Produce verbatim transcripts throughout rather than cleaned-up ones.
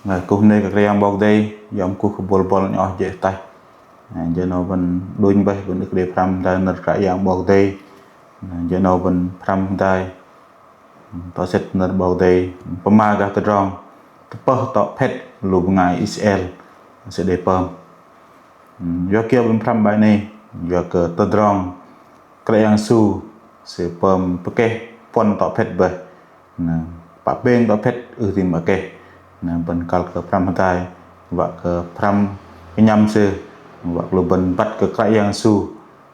Kŭh bơnê kơ Kră Yang 'Bok Kei-Dei, yom kŭh kơ bôl bôl nhŏng oh jê̆ ataih. Jơ 'nâu bơ̆n đunh bơih, bơ̆n ưh kơ đei pơhrăm hơdai nơ̆r Kră Yang 'Bok Kei-Dei. Jơ 'nâu bơ̆n pơhrăm hơdai tŏ sĕt nơ̆r 'Bok Kei-Dei pơma gah tơdrong tơpơh tŏ phĕt lu bơngai Israel sư đei pơm. Yua kiơ bơ̆n pơhrăm bai 'nâu? Yua kơ tơdrong Kră Yang Yêsu sư pơm pơkeh puăn tŏ phĕt bơih. Na, pă pêng tŏ phĕt ưh tam mă keh. Na, bơ̆n kăl kơ pơhrăm hơdai, wă kơ pơhrăm kơnhăm sư, wă kơ lu bơ̆n băt kơ Kră Yang Yêsu,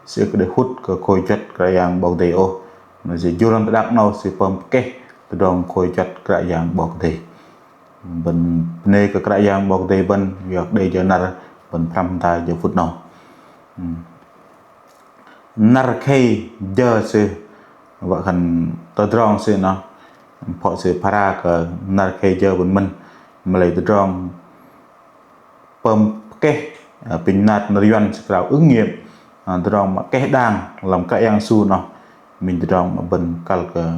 sư ưh kơ đei hŭt kơ khôi juăt Kră Yang 'Bok Kei-Dei ôh. Na, sư jur lăm teh đak 'nâu sư pơm pơkeh tơdrong khôi juăt Kră Yang 'Bok Kei-Dei. Bơ̆n bơnê kơ Kră Yang 'Bok Kei-Dei bơ̆n, yua kơ đei jơ năr bơ̆n pơhrăm hơdai jơ phŭt 'nâu. Năr khei jơ sư, wă khan tơdrong sư noh, phŏ sư phara kơ năr khei jơ bơ̆n mơ̆n, mă lei tơdrong pơm pơkeh, ơ, pinh nat nơ̆r Yuăn sư krao ứng nghiệm, ơ, tơdrong mă keh đang lăm Kră Yang Yêsu noh, minh tơdrong mă bơ̆n kăl kơ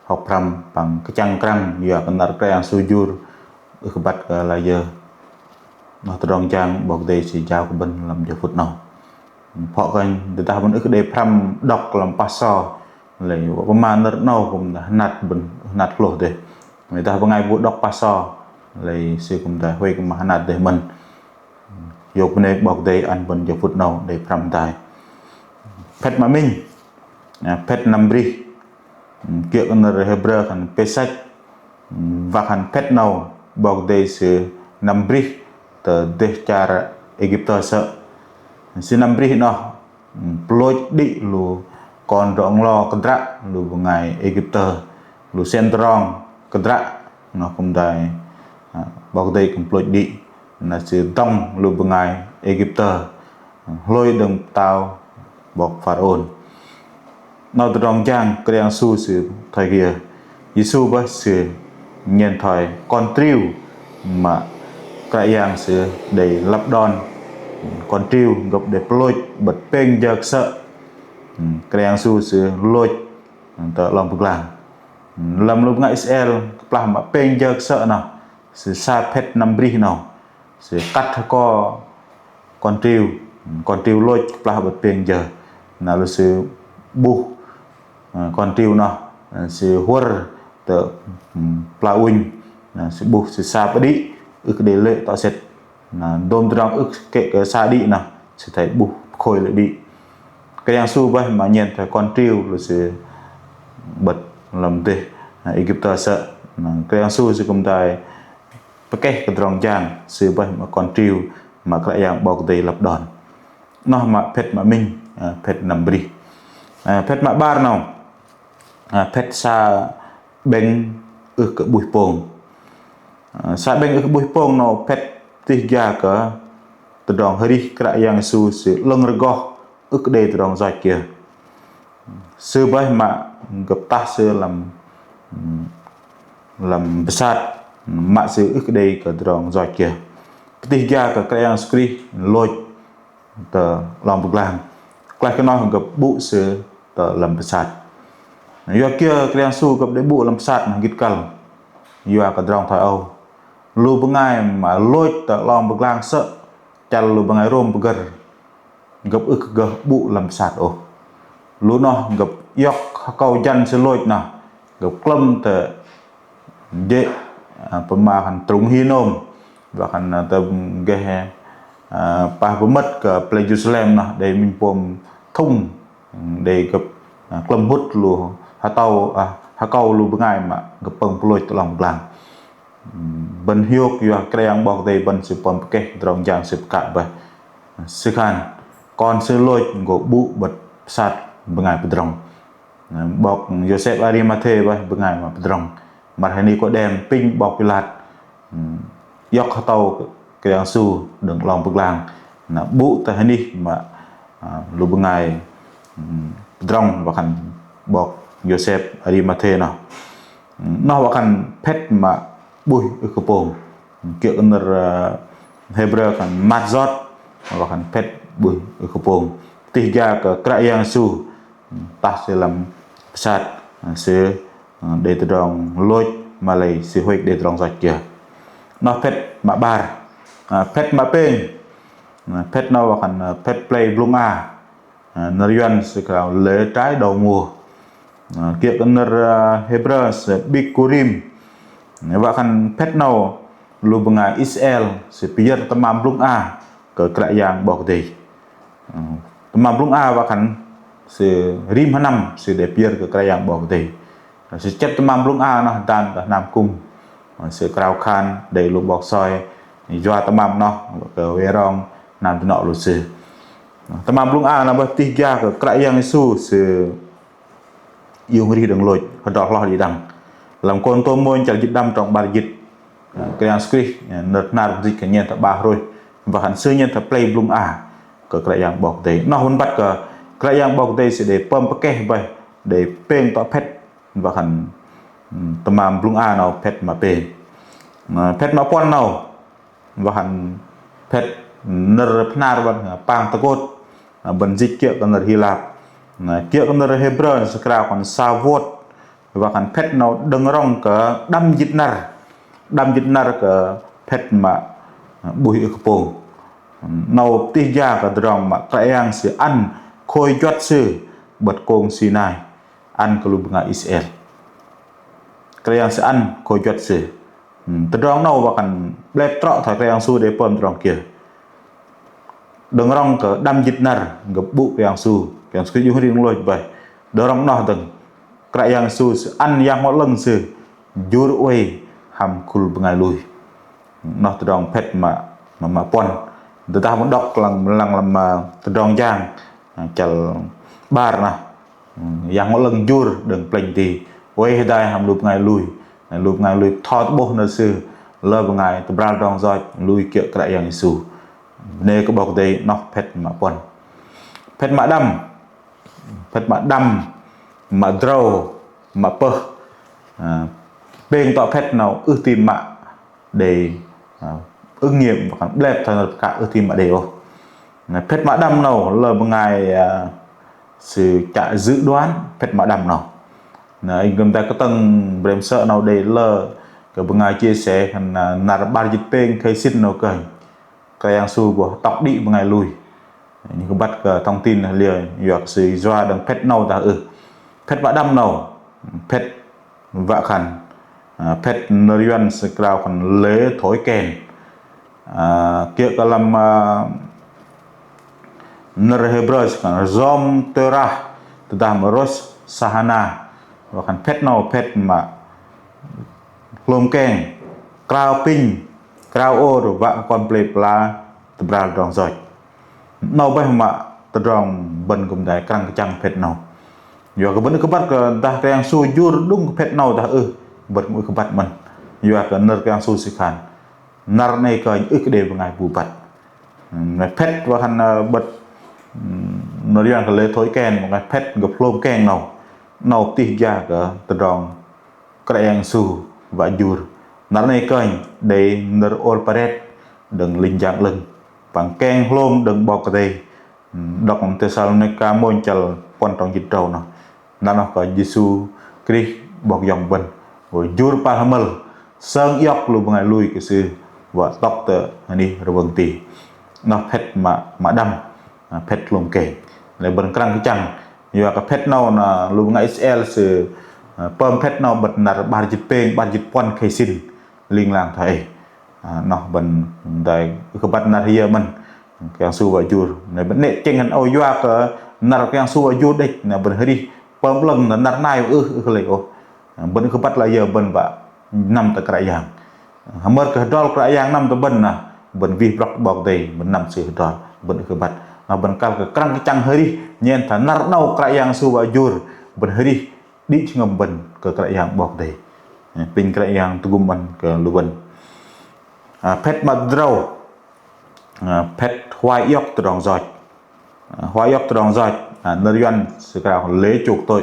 hŏk pơhrăm păng kơchăng krăng, yua kơ năr Kră Yang Yêsu jur, ưh kơ băt kơ layơ. Noh tơdrong jang 'Bok Kei-Dei sư jao kơ bơ̆n lăm jơ phŭt 'nâu. Phŏ kơnh, tơdah bơ̆n ưh kơ đei pơhrăm đŏk lăm pah so, lei wă pơma nơ̆r 'nâu kư̆m dah hơnat bơ̆n, hơnat hlôh dêh. Tơdah bơngai bu đŏk pah so, lei sư kư̆m dah huay kơ mă hơnat dêh mơ̆n. Yua kơ bơnê 'Bok Kei-Dei ăn bơ̆n jơ phŭt 'nâu đei pơhrăm hơdai. Phĕt mă minh, ơ, phĕt năm brih. Kiơ̆ kơ nơ̆r Hêbrơ khan Pêsach, wă khan phĕt 'nâu 'Bok Kei-Dei sư năm brih tơ dêh char Êgiptơ sơ̆. Sư năm brih noh, pơlôch đĭ lu kon drŏ-nglo kơdră lu bơngai Êgiptơ, lu sen tơrong kơdră, noh kư̆m dah, ơ, 'Bok Kei-Dei kư̆m pơlôch đĭ, na sư dŏng lu bơngai Êgiptơ hlôi đơ̆ng pơtao 'bok Pharaôn. Noh tơdrong jang Kră Yang Yêsu sư thoi kiơ? Yêsu bơih sư nhen thoi kon triu mă Kră Yang sư đei lăp đon. Kon triu gơ̆p đei pơlôch bơ̆t pêng jơ kơsơ̆. Kră Yang Yêsu sư lôch tơ 'long pơglang. Lăm lu bơngai Israel kơplah mă pêng jơ kơsơ̆ noh, sư sa phĕt năm brih 'nâu, sư kăt hơko kon triu, kon triu lôch kơplah bơ̆t pêng jơ. Na lu sư 'buh, ơ, kon triu noh, ơ, sư huơ̆r tơ, ơ, pla ŭnh, na sư 'buh sư sa pơđĭ, ưh kơ đei lê̆ tŏ sĕt. Na dôm tơdrong ưh kơ kĕ kơ sa đĭ noh, sư athei 'buh khôi lê̆ đĭ. Kră Yang Yêsu bơih mă nhen thoi kon triu lu sư bơ̆t lăm dêh, ơ, Êgiptơ sơ̆. Na Kră Yang Yêsu sư kư̆m dah pơkeh kơ tơdrong jang sư bơih mă kon triu mă Kră Yang 'Bok Kei-Dei lăp đon. Noh mă phĕt mă minh, ơ, phĕt năm brih. Ơ, phĕt mă 'bar 'nâu, ơ, phĕt sa 'bĕng ưh kơ 'buih pông. Ơ, sa 'bĕng ưh kơ 'buih pông 'nâu phĕt pơtih gia kơ tơdrong arih Kră Yang Yêsu sư 'lơ̆ng rơgoh ưh kơ đei tơdrong yoch kiơ. Sư bơih mă gơ̆p tah sư lăm, lăm pơsat, mă sư ưh kơ đei kơ tơdrong yoch kiơ. Pơtih gia kơ Kră Yang Yêsu Krist lôch tơ 'long pơglang. Klaih kơ noh gơ̆p 'bŭ sư tơ lăm pơsat. Yua kiơ Kră Yang Yêsu gơ̆p đei 'bŭ lăm pơsat noh gĭt kăl? Yua kơ tơdrong thoi âu. Lu bơngai mă lôch tơ 'long pơglang sơ̆, chăl lu bơngai Rôm pơgơ̆r, gơ̆p ưh kơ gơh 'bŭ lăm pơsat ôh. Lu noh gơ̆p iŏk hơkâu jăn sư lôch noh, gơ̆p klơ̆m tơ jê̆, ơ, pơma khan Trung Hinnom, wă khan, ơ, tơ gah, ơ, pah pơmơ̆t kơ pơlei Jêrusalem noh, đei minh pôm thŭng, đei gơ̆p, ơ, klơ̆m hŭt lu hơtâu, ơ, hơkâu lu bơngai mă gơ̆p pơ̆ng pơlôch tơ 'long pơglang. Bơ̆n hiôk yua Kră Yang 'Bok Kei-Dei bơ̆n sư pơm pơkeh tơdrong jang sư pơkă bơih. Sư khan kon sư lôch gô 'bŭ bơ̆t pơsat bơngai pơdrŏng. 'Bok Yôsep Arimathê bơih bơngai mă pơdrŏng. Mă Nikodem apinh 'bok Pilat iŏk hơtâu Kră Yang Yêsu đơ̆ng 'long pơglang. Na 'bŭ tơ hơnih mă, ơ, lu bơngai, ơ, pơdrŏng wă khan 'bok Yôsep Arimathê noh. Noh wă khan phĕt mă 'buih ưh kơ pông. Kiơ̆ kơ nơ̆r, ơ, Hêbrơ khan matzot, wă khan phĕt 'buih ưh kơ pông. Pơtih gia kơ Kră Yang Yêsu tah sư lăm pơsat, ơ, sư, ơ, đei tơdrong lôch, mă lei sư huay kơ đei tơdrong yoch kiơ. Noh phĕt mă 'bar. Ă, phĕt mă pêng. Ă, phĕt 'nâu wă khan, ă, phĕt plei blŭng a. Ă, nơ̆r Yuăn sư krao lễ trái đầu mùa. Ă, kiơ̆ kơ nơ̆r, ă, Hêbrơ sư Bikurim. Wă khan phĕt 'nâu lu bơngai Israel sư pơyơ̆r tơmam blŭng a kơ Kră Yang 'Bok Kei-Dei. Ơ, tơmam blŭng a wă khan sư rim hơnăm sư đei pơyơ̆r kơ Kră Yang 'Bok Kei-Dei. Sư chĕp tơmam blŭng a noh dan kơ hnam kŭm. Sư krao khan đei lu 'bok soi yua tơmam noh kơ wei rong hnam dơnŏ lu sư. Tơmam blŭng a noh bơih tih gia kơ Kră Yang Yêsu sư iung arih đơ̆ng lôch hơdrol hloh đĭ đăng. Lăm Kôrintô mônh chăl jĭt đăm trong 'bar jĭt. Ơ, Kră Yang Yêsu Krist, ơ, nơ̆r 'nâu bơ̆n jĭ kơ nhen thoi 'bar hrôih. Wă khan sư nhen thoi plei blŭng a kơ Kră Yang 'Bok Kei-Dei. Noh bơ̆n băt kơ Kră Yang 'Bok Kei-Dei sư đei pơm pơkeh bơih, đei pêng tŏ phĕt, wă khan, ưm, tơmam blŭng a 'nâu phĕt mă pêng. Ơ, phĕt mă puăn 'nâu, wă khan phĕt nơ̆r Bahnar wă khan Pangtakôt, ơ, bơ̆n jĭ kiơ̆ kơ nơ̆r Hilap. Ơ, kiơ̆ kơ nơ̆r Hêbrơ sư krao khan Savôt, wă khan phĕt 'nâu đơ̆ng rŏng kơ đăm jĭt năr. Đăm jĭt năr kơ phĕt mă, ơ, 'bôh ưh kơ pông. 'Nâu tih gia kơ tơdrong mă Kră Yang sư ăn khôi juăt sư 'bơ̆t kông Sinai ăn kơ lu bơngai Israel. Kră Yang sư ăn khôi juăt sư. Ưm, tơdrong 'nâu wă khan 'blep trŏ thoi Kră Yang Yêsu đei pơm tơdrong kiơ. Đơ̆ng rŏng kơ đăm jĭt năr gơ̆p 'bŭ Kră Yang Yêsu. Kră Yang Yêsu Krist iung arih đơ̆ng lôch bơih. Đơ̆ng rŏng noh dơ̆ng Kră Yang Yêsu sư ăn Yang Bơhngol 'Lơ̆ng sư jur oei hăm khul bơngai lui. Noh tơdrong phĕt mă, mă, mă puăn. Tơdah mă đŏk lăng, lăng lăm, ơ, Tơdrong Jang, ơ, chăl 'bar noh. Ưm, Yang Bơhngol 'Lơ̆ng jur đơ̆ng plĕnh ti. Oei hơdai hăm lu bơngai lui. Lu bơngai lui bơtho tơ'bôh nơ̆r sư. Lơ bơngai tơbral tơdrong yoch lui kiơ̆ Kră Yang Yêsu. Bơnê kơ 'Bok Kei-Dei, noh phĕt mă puăn. Phĕt mă đăm. Phĕt mă đăm, mă drâu, mă pơh. Ơ, pêng tŏ phĕt 'nâu ưh ti mă đei, ơ, ứng nghiệm wă khan 'blep thoi nơ̆r pơkă ưh ti mă đei ôh. Na phĕt mă đăm 'nâu lơ bơngai, ơ, sư chă dự đoán phĕt mă đăm 'nâu. Na inh kư̆m dai kơtơ̆ng brem sơ̆ 'nâu đei lơ kơ bơngai chia sẻ khan, ơ, năr 'bar jĭt pêng khei sĭn 'nâu kơnh Kră Yang Yêsu gô tŏk đĭ bơngai lui. Inh kư̆m băt kơ thông tin liơ yua kơ sư yua đơ̆ng phĕt 'nâu dah ưh. Phĕt mă đăm 'nâu, phĕt wă khan, ơ, phĕt nơ̆r Yuăn sư krao khan lễ thổi kèn. Ơ, kiơ̆ kơ lăm, ơ, nơ̆r Hêbrơ sư khan Yom Teruah, tơdah mă Rosh Hashanah. Wă khan phĕt 'nâu phĕt mă hlôm keng, krao apinh, krao ôr, wă kơ kon pơlei pơla tơbral tơdrong yoch. 'Nâu bơih mă tơdrong bơ̆n kư̆m dai krăng kơchăng phĕt 'nâu. Yua kơ bơ̆n ưh kơ băt kơ dah Kră Yang Yêsu jur đŭng kơ phĕt 'nâu dah ưh, bơ̆n kư̆m ưh kơ băt mơ̆n. Yua kơ nơ̆r Kră Yang Yêsu sư khan năr 'nâu kơnh ưh kơ đei bơngai bu băt. Ưm, phĕt wă khan, ơ, 'bơ̆t, ưm, nơ̆r Yuăn kơ lễ thổi kèn, wă khan phĕt gơ̆p hlôm keng 'nâu. 'Nâu tih gia kơ tơdrong Kră Yang Yêsu wă jur. Năr 'nâu kơnh đei nơ̆r ôr pơret đơ̆ng linh jang 'lơ̆ng. Păng keng hlôm đơ̆ng 'Bok Kei-Dei. Đŏk lăm Têsalônika mônh chăl puăn trong jĭt drâu noh. Năr noh kơ Yêsu Krist 'Bok Yom bơ̆n. Wă jur pal hơmơl. Sơng iŏk lu bơngai lui kơ Sư. Wă tŏk tơ anih rơwơng ti. Noh phĕt mă, mă đăm. Ơ, phĕt hlôm keng. Lei bơ̆n krăng kơchăng. Yua kơ phĕt 'nâu na lu bơngai Israel sư, ơ, pơm phĕt 'nâu 'bơ̆t năr 'bar jĭt pêng, 'bar jĭt puăn khei sĭn. Ling lang thoi ei. Ơ, noh bơ̆n dai ưh kơ băt năr hơyơ mơ̆n. Kră Yang Yêsu wă jur. Na bơ̆n 'nĕ tơchĕng khan âu yua kơ năr Kră Yang Yêsu wă jur đĕch. Na bơ̆n arih pơm 'lơ̆ng na năr nai ưh, ưh kơ lei ôh. Bơ̆n ưh kơ băt la yơ bơ̆n wă năm tơ Kră Yang. Hơmơr kơ hơdrol Kră Yang năm tơ bơ̆n na, bơ̆n wih brŏk 'Bok Kei-Dei, bơ̆n năm Sư hơdrol, bơ̆n ưh kơ băt. Na bơ̆n kăl kơ krăng kơchăng arih, nhen thoi năr 'nâu Kră Yang Yêsu wă jur, bơ̆n arih đĭ jơhngơ̆m bơ̆n kơ Kră Yang 'Bok Kei-Dei. Apinh Kră Yang tơgŭm ăn kơ lu bơ̆n. Ơ, phĕt mă drâu, ơ, phĕt huay iŏk tơdrong yoch. Ơ, huay iŏk tơdrong yoch, ơ, nơ̆r Yuăn sư krao lễ chuộc tội.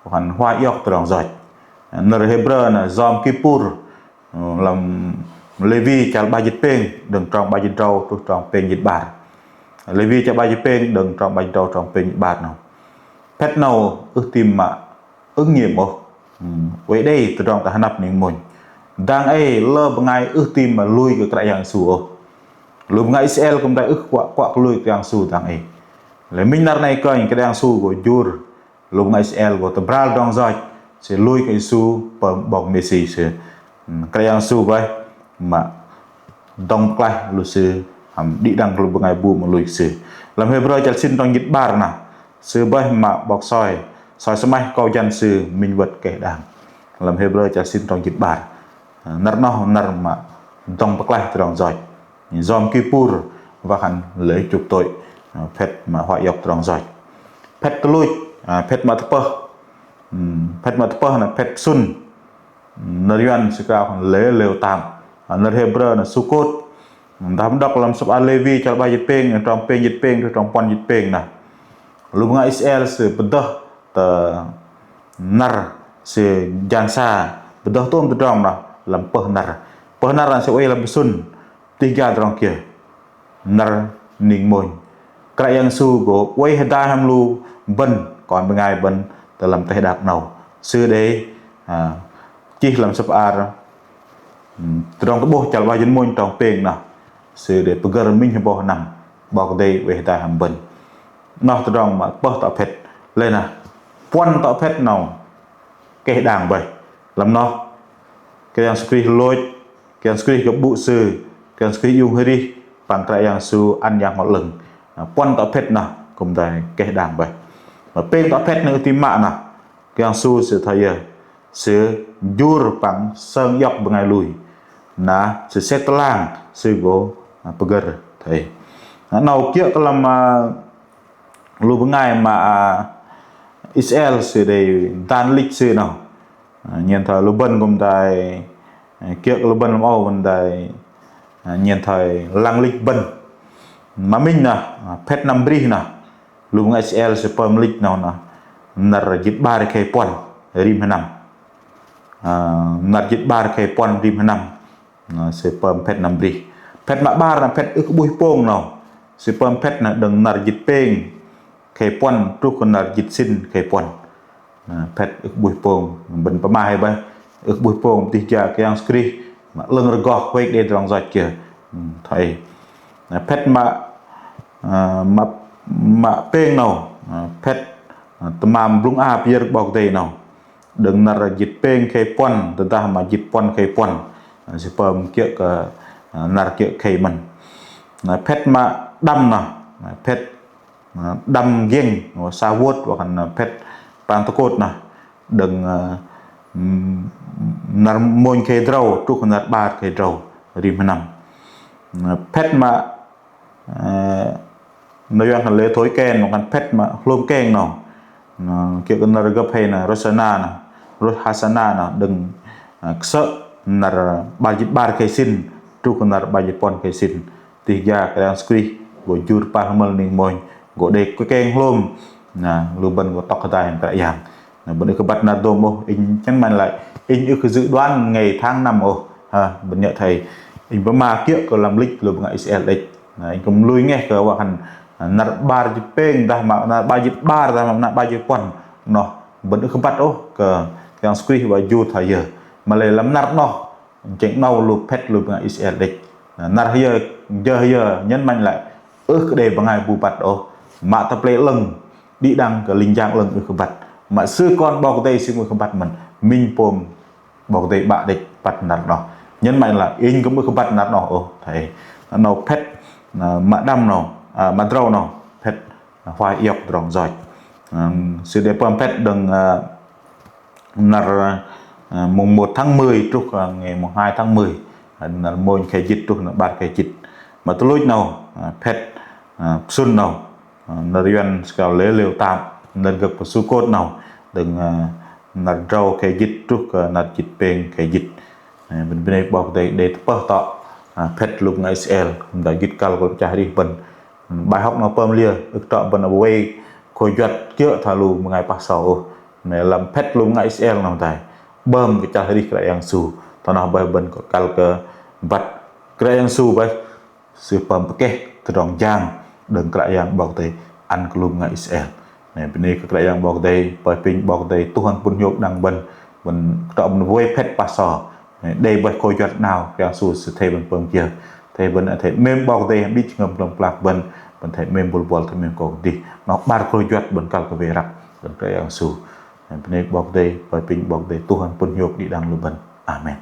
Wă khan huay iŏk tơdrong yoch. Ơ, nơ̆r Hêbrơ na Yom Kippur, ơ, lăm Lêwi chăl 'bar jĭt pêng, đơ̆ng trong 'bar jĭt drâu truh trong pêng jĭt 'bar. Lêwi chăl 'bar jĭt pêng, đơ̆ng trong 'bar jĭt drâu trong pêng jĭt 'bar 'nâu. Phĕt 'nâu ưh ti mă ứng nghiệm ôh. Ưm, oei đei tơdrong tơ hơnăp ning mônh. dang ei lơ bơngai ưh ti mă lui kơ Kră Yang Yêsu ôh. Lu bơngai Israel kư̆m đei ưh kuă, kuă kơ lui Kră Yang Yêsu dang ei. Lei minh năr nai kơnh Kră Yang Yêsu gô jur lu bơngai Israel gô tơbral tơdrong yoch, sư lui kơ Yêsu pơm 'Bok Mêsi sư. Kră Yang Yêsu bơih mă dŏng pơklaih lu sư, hăm đĭ đăng kơ lu bơngai bu mă lui kơ sư. Lăm Hêbrơ chăl sĭn tơdrong jĭt 'bar nơh, sư bơih mă 'bok soi, soi sơmah akâu jăn sư minh wơ̆t keh đang. Lăm Hêbrơ chăl sĭn tơdrong jĭt 'bar. Năr noh năr mă dŏng pơklaih tơdrong yoch. Yom Kippur wă khan lễ chuộc tội, phĕt mă huay iŏk tơdrong yoch. Phĕt tuch luch, phĕt mă tơpơh. Phĕt mă tơpơh nơh phĕt pơsŭn. Nơ̆r Yuăn sư krao khan lễ lều tạm. Nơ̆r Hêbrơ nơh Sukôt. Dah mă đŏk lăm Sơ̆p Lêwi chăl 'bar jĭt pêng, trong pêng jĭt pêng, trong puăn jĭt pêng nơh. Lu bơngai Israel sư pơdơh tơ năr sư jang sa, pơdơh tôm tơdrong nơh lăm pơh năr. Pơh năr nơh sư oei lăm pơsŭn, tih gia tơdrong kiơ. Năr ning mônh. Kră Yang Yêsu gô oei hơdai hăm lu bơ̆n, kon bơngai bơ̆n tơ lăm teh đak 'nâu. Sư đei chih lăm Sơ̆p Ar Tơdrong Tơ'bôh chăl 'bar jĭt mônh trong pêng nơh. Sư đei pơgơ̆r minh hơbâu hơnăm, 'Bok Kei-Dei oei hơdai hăm bơ̆n. Noh tơdrong mă pơh tŏ phĕt. Lei nơh puăn tŏ phĕt 'nâu keh đang bơih. Lăm noh Kră Yang Yêsu Krist lôch, Kră Yang Yêsu Krist gơ̆p 'bŭ sư, Kră Yang Yêsu Krist iung arih, păng Kră Yang Yêsu ăn Yang Bơhngol 'Lơ̆ng. Puăn tŏ phĕt nơh kư̆m đei keh đang bơih. Mă pêng tŏ phĕt nơh ưh ti mă nơh Kră Yang Yêsu sư thoi yơ, sư jur păng sơng iŏk bơngai lui. Na sư sek tơlang, sư gô pơgơ̆r thoi. Na 'nâu kiơ̆ kơ lăm lu bơngai mă Israel sư đei dan lịch sư 'nâu. Nhen thoi lu bơ̆n kư̆m đei kiơ̆ kơ lu bơ̆n lăm âu bơ̆n đei nhen thoi lăng lịch bơ̆n. Mă minh nơh phĕt năm brih nơh lu bơngai Israel sư pơm lịch 'nâu nơh năr jĭt 'bar khei puăn rim hơnăm. Năr jĭt 'bar khei puăn rim hơnăm. Sư pơm phĕt năm brih. Phĕt mă 'bar nơh phĕt ưh kơ 'buih pông 'nâu. Sư pơm phĕt nơh đơ̆ng năr jĭt pêng khei puăn truh kơ năr jĭt sĭn khei puăn. Phĕt ưh kơ 'buih pông, bơ̆n pơma hei bơih, ưh kơ 'buih pông tih gia Kră Yang Yêsu Krist mă 'lơ̆ng rơgoh huay kơ đei tơdrong yoch kiơ. Thoi ei. Phĕt mă, mă, mă pêng 'nâu phĕt tơmam blŭng a pơyơ̆r 'Bok Kei-Dei 'nâu. Đơ̆ng năr jĭt pêng khei puăn, tơdah mă jĭt puăn khei puăn. Sư pơm kiơ̆ kơ năr kiơ̆ khei mơ̆n. Phĕt mă đăm nơh, phĕt đăm giĕng, Sawôt, wă khan phĕt Pantôkôt nơh. Đơ̆ng năr mônh khei drâu truh kơ năr 'bar khei drâu rim hơnăm. Phĕt mă nơ̆r Yuăn khan lễ thổi kèn, wă khan phĕt mă hlôm keng 'nâu. Kiơ̆ kơ năr gơ̆p hei nơh Rosh Hasana nơh, Rosh Hasana nơh đơ̆ng kơsơ̆ năr 'bar jĭt 'bar khei sĭn truh kơ năr 'bar jĭt puăn khei sĭn. Tih gia Kră Yang Yêsu Krist gô jur păl hơmơ̆l ning mônh, gô đei keng hlôm. Na lu bơ̆n gô tŏk hơdai hăm Kră Yang. Na bơ̆n ưh kơ băt năr dôm ôh, inh chăn măn lei inh ưh kơ dự đoán ngày tháng năm ôh. Ha, bơ̆n nhơ̆ thoi inh pơma kiơ̆ kơ lăm lịch lu bơngai Israel đĕch. Na inh kư̆m lui ngeh kơ wă khan năr 'bar jĭt pêng dah mă năr 'bar jĭt 'bar dah mă năr 'bar jĭt puăn. Noh bơ̆n ưh kơ băt ôh kơ Kră Yang Yêsu Krist wă jur thoi yơ. Mă lei lăm năr noh jĕng 'nâu lu phĕt lu bơngai Israel đĕch. Na năr hơyơ, jơ hơyơ, nhấn mạnh lại, ưh kơ đei bơngai bu băt ôh. Mă tơ pơlei 'lơ̆ng, đĭ đăng kơ linh jang 'lơ̆ng ưh kơ băt. Mă sư kon 'Bok Kei-Dei sư ưh kơ băt mơ̆n. Minh pôm 'Bok Kei-Dei 'Bă đĕch băt năr noh. Nhấn mạnh lại, inh kư̆m ưh kơ băt năr noh ôh. Thoi ei. 'Nâu phĕt, na, mă đăm 'nâu, a, mă drâu 'nâu, phĕt huay iŏk tơdrong yoch. Ơ, sư đei pơm phĕt đơ̆ng, ơ, năr, ơ, mùng một tháng mười truh, ơ, ngày mùng hai tháng mười. Ơ, năr mônh khei jĭt truh năr 'bar khei jĭt. Mă tuch luch 'nâu, ơ, phĕt, ơ, pơsŭn 'nâu. Ơ, nơ̆r Yuăn sư krao lễ lều tạm, nơ̆r gơ̆p Sukôt 'nâu. Đơ̆ng, ơ, năr drâu khei jĭt truh kơ năr jĭt pêng khei jĭt. Ơ, bơ̆n bơnê 'Bok Kei-Dei đei tơpơh tŏ, ơ, phĕt lu bơngai Israel, dah gĭt kăl kơ pơchah arih bơ̆n. Bài học 'nâu pơm liơ, ưh kơ trŏ bơ̆n oei khôi juăt kiơ̆ thoi lu bơngai pah sâu ôh. Mă lei lăm phĕt lu bơngai Israel 'nâu dai. Bơm kơ chăl arih Kră Yang Yêsu. Thoi noh bơih bơ̆n kơ kăl kơ băt Kră Yang Yêsu bơih. Sư pơm pơkeh tơdrong jang đơ̆ng Kră Yang 'Bok Kei-Dei ăn kơ lu bơngai Israel. Mă bơnê kơ Kră Yang 'Bok Kei-Dei, pơi apinh 'Bok Kei-Dei tuh ăn pŭn hiôk đăng bơ̆n, bơ̆n kơ trŏ bơ̆n oei phĕt pah sâu. Đei bơih kơ juăt 'nao, Kră Yang Yêsu sư athei bơ̆n pơm kiơ. Athei bơ̆n athei 'mêm 'Bok Kei-Dei hăm đĭ jơhngơ̆m plơ̆ng plak bơ̆n, bơ̆n athei 'mêm bôl buăl athei 'mêm kơ kơdih. 'Nâu 'bar klơ juăt bơ̆n kăl kơ wei răk, bơ̆n Kră Yang Yêsu. Bơnê kơ 'Bok Kei-Dei, apinh 'Bok Kei-Dei tuh ăn pŭn hiôk đĭ đăng lu bơ̆n. Amen.